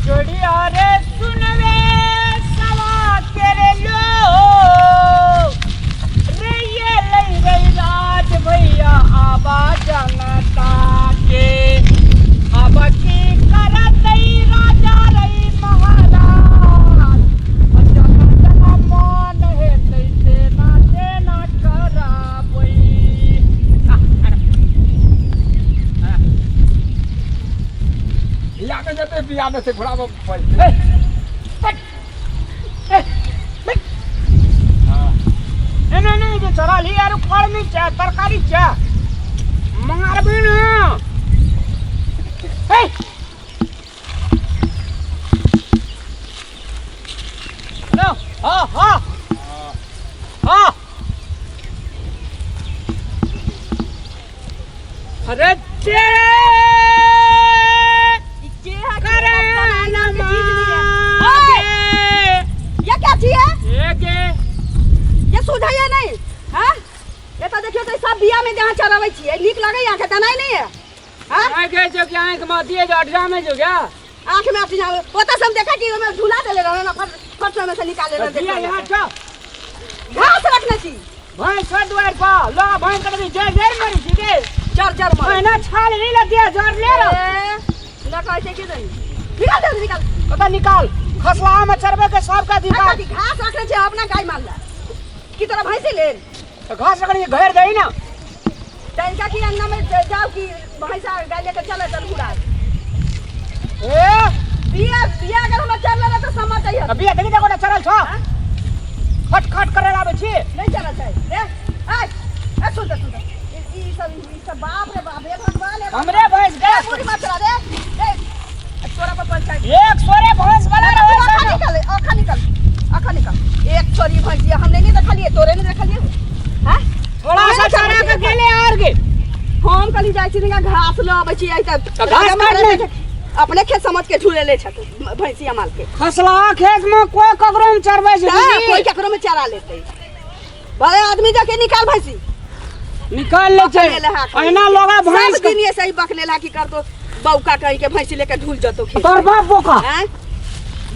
चोरिया रे सुनवे सवा के रे लो रे ये लई रे राज भैया आबा जनता के आबा की करतई राजा रई महाराज जना जना मन हेतै तेना तेना कराबै। बिया में जेतै, बिया में से घोड़ा में पड़तै। एना नहि जे चढ़ल ही आर फल नहि छै, तरकारी छै, मारबी ने। हे हेलो, हाँ हाँ हाँ, अरे ते ये क्या चीज है? एके ये सुझाइए नहीं हाँ? ये तो देखियो तो सब बिया में जहाँ चराबै छियै, नीक लगै अहाँके देनाइ नहीं है हाँ? आगे जो क्या आंख में दिए जो अटजा में जो क्या आँख में अटि जावे ओतऽ से हम देखै छी, ओहिमे झूला देले रहै ना, फट फट में से निकाले रहै। दिया यहाँ छो। घास रखने छी। भैंस छो दुआर पर लो, भैंस कभी जर जर मरी छी गे। जर जर मरी। महीना छाल ही लग दिया जर ले रो। ए, ना कहै छै कि नहीं, निकाल दे, निकाल। ओतऽ निकाल खसला में चरबे के सबका अधिकार। अच्छा, घास रखने छी अपना गाय माल ला की तोरा भैंसी लेल? तो घास रखने घर गई ना। त इनका की अंगना में जाओ कि भैंसा गाय लेके चले चल घुरा। ए बिया बिया अगर हम चल लेले तो समझ जाइए। बिया देखी देखो ना चरल छो। हाँ? खट खट करे आबै छी। नहीं चलल छै रे। ए ए, सुन सुन, ई सब ई सब, बाप रे बाप, हे भगवान, हे हमरे भैंस ए के पूरी मत चला दे। ए तोरा पर पंचायत। एक सोरे भैंस वाला तू रहे। अखा निकल, अखा निकल, अखा निकल। एक छोरी भैंस हमने नहीं देखलिए, तोरे नहीं देखलिए हैं। थोड़ा सा चरा के गेले और के हम कली जाइ छी तनिका घास ल अबै छी, आइ तऽ घास काट ले। अपने खेत समझ के झूले ले छथि भैंसिया माल के। खसला खेत में कोई ककरो में चरबै छै? हाँ, दीदी? कोई ककरो में चरा लेते। बड़े आदमी जाके निकाल भैंसी। निकाल ले छै। बकले लहा के। अहिना लोगा भैंस सब दिन ऐसे ही बकले ला की कर तो बौका कहीं के भैंसी लेके झूल जतो खेत। तोर बाप बोका। हैं?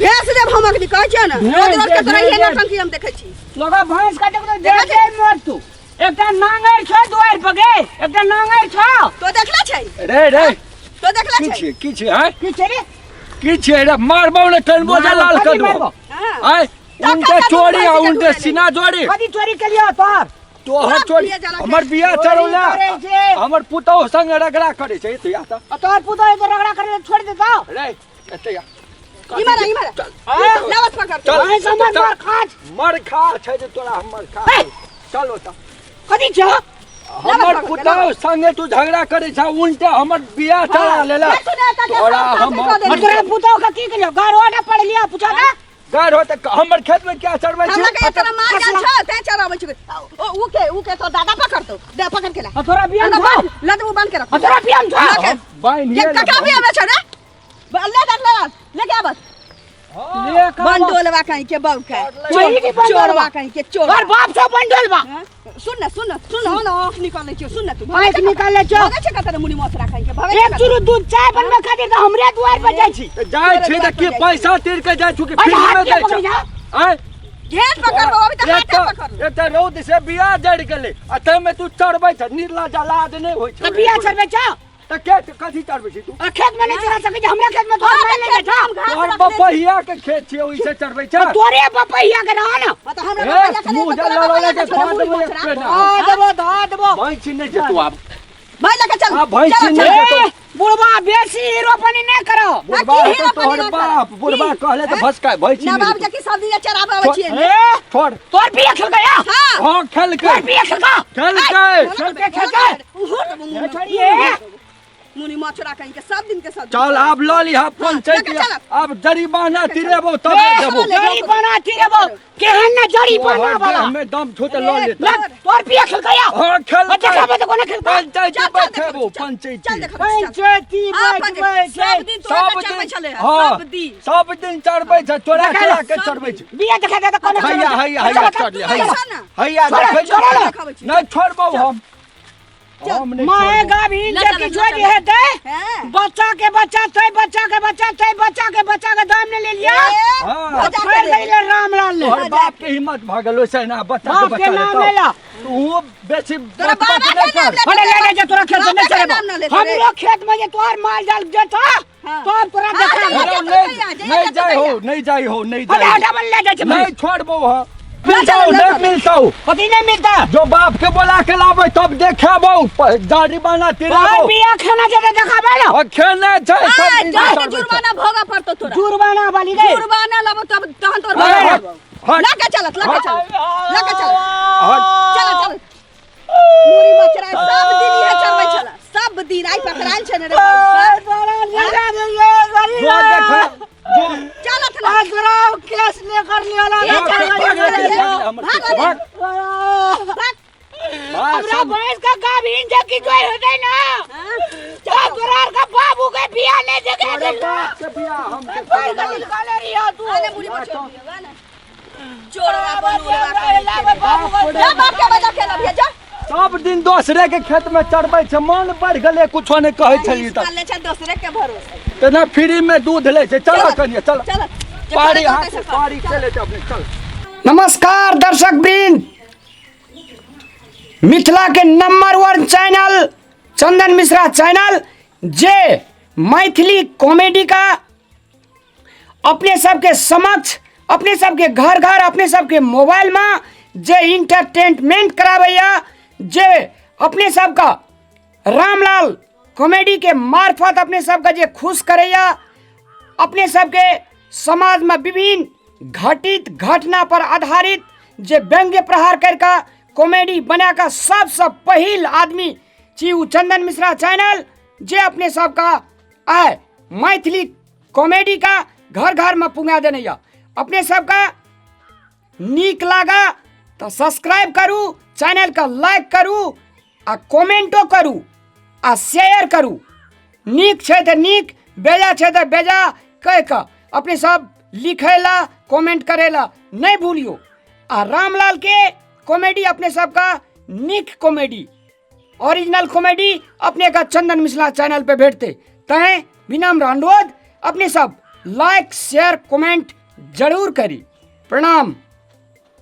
भैंस देब हम अखनी, कहै छियै ने। भेज रोज रोज के दे, तोरा भेज इहे दे। नौटंकी हम देखै छी। लोगा भैंस काटे तो देखै जे छी? जे मर तू। एकटा नांगर छो दुआर पर गे, एकटा नांगर छो। तो देखला छै? रे रे। तो देखला की छै? छियै, की छियै हैं? की छै रे? की छियै रे? मारबौ ने कनबो जे लाल कथी कर देबौ। मारबौ? हाँ। आय टका उनके टका चोरी आ भैंसी के उनके ढूंढे सीना जोड़ी। कथी चोरी के लिए तोहर? तोहर तोरा चोरी बिया जरा के हमर बिया चोरी चरौला। करै छै। हमर पुतौह संग रगड़ा करै छै, एते आ त। आ तोहर पुतौह एते रगड़ा करे छोड़ देतौ? रे एते आ। इमर इमर। चल। आँ? लावत पकड़। चल। भैंस हमर चल। मार खाच। मर खा छै जे तोरा हमर खा। हे! चल ओतऽ। कथी छौ? हमर पकड़, पुतौह लावत। संगे तू झगड़ा करै छ, उल्टे हमर बिया चला लेला। नहीं सुने, ताके तोरा सब हम साथे कऽ देने। आ तोरा पुतौह के की केलियौ? गारोटा पढ़ लिया पूछा ना। गार हो त हमर खेत में क्या चरबै छी? हमरा के एतना मार जान छ ते चराबै छी। ओ उ के उ के तो दादा पकड़तो, दे पकड़ के ला। आ तोरा बिया ना छौ? बांध, लद उ बांध के रख। आ तोरा बिया छौ? लके। बान्हि ये ले। कका बिया में छ रे। ले दे, ले ले के आबस। ले के आबस। बंडोलवा कहीं के बऊ के। वही की बंडोलवा? चोरवा कहीं के चोर। तोर बाप छौ बंडोलवा। हाँ? सुन ना, सुन ना, सुन ना, आँख निकालै छियौ, सुन ना तू। आँखि निकालै छियौ। भगै छै कतऽ रे मुनि मसरा खाइ के, भगै छै एक कतऽ? चूरू दूध चाय बनबै खातिर तऽ हमरे दुआर पर जाइ छी। तऽ जाइ छी तऽ की पैसा तीर के जाइ छु कि अरे फ्री हाथ में के दै पकड़ि छ? जा। आँय? घेर पकड़बौ, अभी तऽ एक हाथे तऽ पकड़लौ। एक तऽ रौद से बिया जरि गेलै आ ताहिमे तू चढ़बै छ, निर्लज लाज नहि होइ छौ। तऽ बिया चढ़बै छौ? तऽ के कथी चढ़बै छी तू? आ खेत में नहीं चढ़ा सकै छी, हमरा खेत में तोहर हाँ, माय तऽ लेने खेत में छौ। हम घास तोहर रखने छी। बपहिया के खेत छियै, ओहि से चढ़बै छ। तोरे बपहिया के रह ना। हाँ, तऽ हमरा ए, बपहिया के मुँह नहि, तऽ जल तोरा लड़ौला बपहिया के के छोड़े खा मुड़ी देबो एक मछरा। पेना। धा देबो, धा देबो। भैंस नहि छै तू आब। भाई लके चल। आ, भैंस चल, नहि चल। जेतौ। ए, बुढ़बा बेसी हीरोपनी नहीं करो। बुढ़बा की हेतौ हीरोपनी तोहर नहि बाप, करब? बुढ़बा की? कहले तऽ हैं? भसका भैंस नहि नवाब जेतौ। जकी सब दिन चराबे आबै छियै। ए, छोड़। तोर बिया खेल गया। हाँ। हाँ, खेलकै। तोर बिया खेल गा। खेलकै। खेलकै, खेलकै। ए, छोड़िए। मुनि मछरा कहीं के सब दिन के सब दिन। चल आब लऽ लिहा पंचायत। लके चल। आब जरिमाना तिरेबो तब ए, देबो। जरिमाना तिरेबो केहन ना जरिमाना वाला। हमें दम छो तऽ लऽ लेता। लग, तोर बिया खेल गया। हाँ खेलकै। देखा तो कोना खेलकै। पंचायती चल, चल, बैठेबो देखबै, चल, पंचायती। चल देखबै, चल। पंचायती हाँ, बैठबै पंचायती। छै। सब दिन तोरा सब के चरबै दिन छलै हँ, हाँ, सब दिन। सब दिन चढ़बै छै, चोरा देखा चोरा के सब चढ़बै छै। बिया देखा दे तऽ कोना हैया खेलकै। हैया हैया चढ़ ले हैया। चल ना। हैया छोड़, देखै छोड़ ना। देखाबै छी। नहि छोड़बौ हम। चल। हम नहि माए छोड़बौ। गाभी लऽ जे चल, किछु लऽ जे चल। हेतै हैं। बच्चा के बच्चा तै बच्चा के बच्चा तै बच्चा के बच्चा के हाँ। भजा के फैल दे। गई रामलाल ने तोहर बाप के हिम्मत भगलो छै ना बच्चा के बाप के बच्चा नाम लेतौ। लेला। तू बेसी तोरा बक बक बाबा के नहि नाम कर। ले। अरे ले ले जे तोरा खेत में बाप के चलेबो नाम न लेते रे। हमरो खेत में जे तोहर माल जाल जेता हाँ। तो तोरा हाँ, देखा जा, अरे जा, नहीं जा, जा, नहीं जा, जाई हो जा। नहीं जाई हो नहीं अरे जाई हो। हटा ले जाय छै नहीं छोड़बो हो ले मिलतौ चल, ले नहीं चल। मिलतौ कथी नहीं मिलता जो बाप के बोला के लाबै तब देखेबौ जरिमाना और तिराबौ बिया खाना जे देखाबे ना और खेने छै आ, सब दिन जाके चढ़बै छै। जुर्माना भोगा पड़तो तोरा जुर्माना वाली रे जुर्माना लेबो तब तहन तोर अरे भोगा हट, लेबो। हट, लके चलत लके चलत लके चलत हट। चल चल मुरी मचरा सब दिन इहे चरबै छला सब दिन आई पकड़ायल छै ने रे बाबू जो देखा जो चलत ना केस लेकर लियोला ए, चल, भाग, चल, भाग, चल, भाग, हमर भाग, पीछे, भाग। भाग। भाग, हमरा सब भैंस का गाभिन जे की जोई होतै ना हाँ, तो तोरा का बाबू के बिया नहीं देखे तोरे बाप के बियाह हम के पर गलिल काले रिया तू आने मुरी मचरा वाह ना चोरवा बनोरवा बाप रे जा बाप के बजा के लबिया जा सब दिन दोसरे के खेत में चढ़बै छै मन बढ़ गेलै कुछो नहि कहै छलियै तऽ ले छै दोसरे के भरोसे तेना फ्री में दूध लै छै चलो कनिए चलो चल पारी हाथ से पारी चले जाओ अपने चल नमस्कार दर्शक वृंद, मिथिला के number 1 channel Chandan Mishra channel जे मैथिली कॉमेडी का अपने सबके समक्ष अपने सबके घर घर अपने सबके मोबाइल में जे इंटरटेनमेंट कराबैया, जे अपने सबका रामलाल कॉमेडी के मार्फत अपने सबके जे खुश करैया, अपने सबके समाज में विभिन्न घटित घटना पर आधारित जे व्यंग्य प्रहार करके कॉमेडी बना कऽ सबसँ पहिल आदमी छी उ चंदन मिश्रा चैनल, जे अपने सबका आय मैथिली कॉमेडी का घर घर में पुंगा देने यऽ। अपने सबका नीक लागा तो सब्सक्राइब करू, चैनल का लाइक करू आ कमेंटो करू आ शेयर करू। नीक छै तऽ नीक, बेजा छै तऽ बेजा कहि कऽ अपने सब लिखै ला कमेंट करै ला नहि भूलियो। आ रामलाल के कॉमेडी अपने सबका नीक कॉमेडी ओरिजिनल कॉमेडी अपने का चंदन मिश्रा चैनल पे भेटते। तैं विनम्र अनुरोध अपने सब लाइक शेयर कमेंट जरूर करी। प्रणाम।